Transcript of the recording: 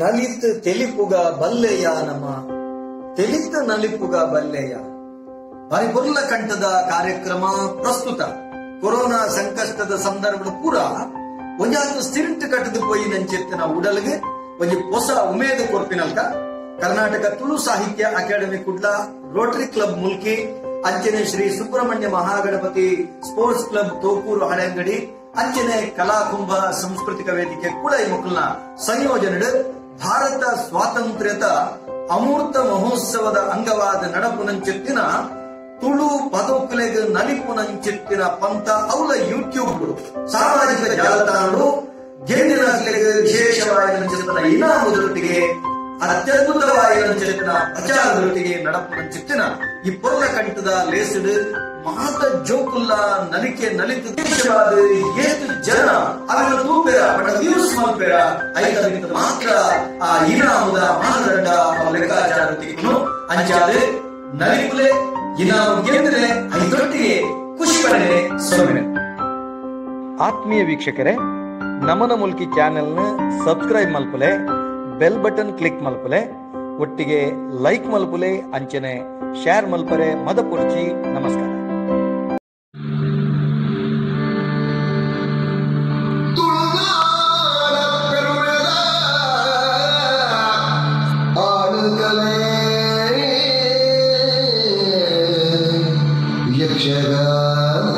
ನಲಿತ್ ತೆಲಿಪುಗ ಬಲ್ಲೆಯ ನಮ ತೆಲಿತ ನಲಿಪುಗ ಬಲ್ಲೆಯ ಬಾರಿ ಕಂಠದ ಕಾರ್ಯಕ್ರಮ ಪ್ರಸ್ತುತ ಕೊರೋನಾ ಸಂಕಷ್ಟದ ಸಂದರ್ಭದ ಪೂರ ಒಂಜಾತು ಸ್ಥಿರಂಟು ಕಟ್ಟದು ಪೋಯಿ ನಂಚೆತ್ತಿನ ಉಡಲ್ಗೆ ಒಂಜಿ ಹೊಸ ಉಮೇದು ಕೊರ್ಪಿನಲ್ಕ Karnataka Tulu Sahitya academy Kudla, rotary club Mulki, ಅಂಚನೆ ಶ್ರೀ ಸುಬ್ರಹ್ಮಣ್ಯ ಮಹಾಗಣಪತಿ ಸ್ಪೋರ್ಟ್ಸ್ ಕ್ಲಬ್ ತೋಕೂರು ಹಳೆಂಗಡಿ, ಅಂಚನೆ ಕಲಾಕುಂಭ ಸಾಂಸ್ಕೃತಿಕ ವೇದಿಕೆ ಕುಳೈ ಮುಕುಲ್ನ ಸಂಯೋಜನೆ ಭಾರತ ಸ್ವಾತಂತ್ರ್ಯದ ಅಮೂರ್ತ ಮಹೋತ್ಸವದ ಅಂಗವಾದ ನಡಪುನಂಚೆತ್ತಿನ ತುಳು ಪದೋಕುಲೆಗ್ ನಲಿಪುನಂಚೆತ್ತಿನ ಪಂತ ಅವಲ ಯೂಟ್ಯೂಬ್ ಸಾಮಾಜಿಕ ಜಾಲತಾಣಗಳು ಗೆಂದಿನಕ್ಲೆಗ್ ವಿಶೇಷವಾದ ಇನಾಮುದೊಟ್ಟಿಗೆ ಅತ್ಯದ್ಭುತವಾದ ಪ್ರಚಾರದೊಟ್ಟಿಗೆ ನಡಪುನಂಚೆತ್ತಿನ ಈ ಪೊರ್ಲ ಕಂಠದ ಲೇಸಿಡು ಮಾತ ಜೋಕುಲ್ಲ ನಲಿಕೆ ನಲಿತು ದೇಶವಾದ ಏತು ಜನ ಅವರ ತೂಪೆರ ಪಡ ವ್ಯೂಸ್ ಮಲ್ಪೆರ ಐತ ಮಾತ್ರ ಆ ಇನಾಮುದ ಮಾನದಂಡ ಲೆಕ್ಕಾಚಾರ ತಿಕ್ಕುನು ಅಂಚಾದ ನಲಿಪುಲೆ ಇನಾಮು ಗೆಂದರೆ ಐದೊಟ್ಟಿಗೆ ಖುಷಿ ಪಡೆನೆ ಸೊನ್ನೆ. ಆತ್ಮೀಯ ವೀಕ್ಷಕರೇ, ನಮನ ಮುಲ್ಕಿ ಚಾನೆಲ್ನ ಸಬ್ಸ್ಕ್ರೈಬ್ ಮಲ್ಪುಲೆ, ಬೆಲ್ ಬಟನ್ ಕ್ಲಿಕ್ ಮಲ್ಪುಲೆ, ಒಟ್ಟಿಗೆ ಲೈಕ್ ಮಲ್ಪುಲೆ, ಅಂಚನೆ ಶೇರ್ ಮಲ್ಪರೆ ಮದಪುರ್ಚಿ. ನಮಸ್ಕಾರ. ಯಕ್ಷಗಾನ.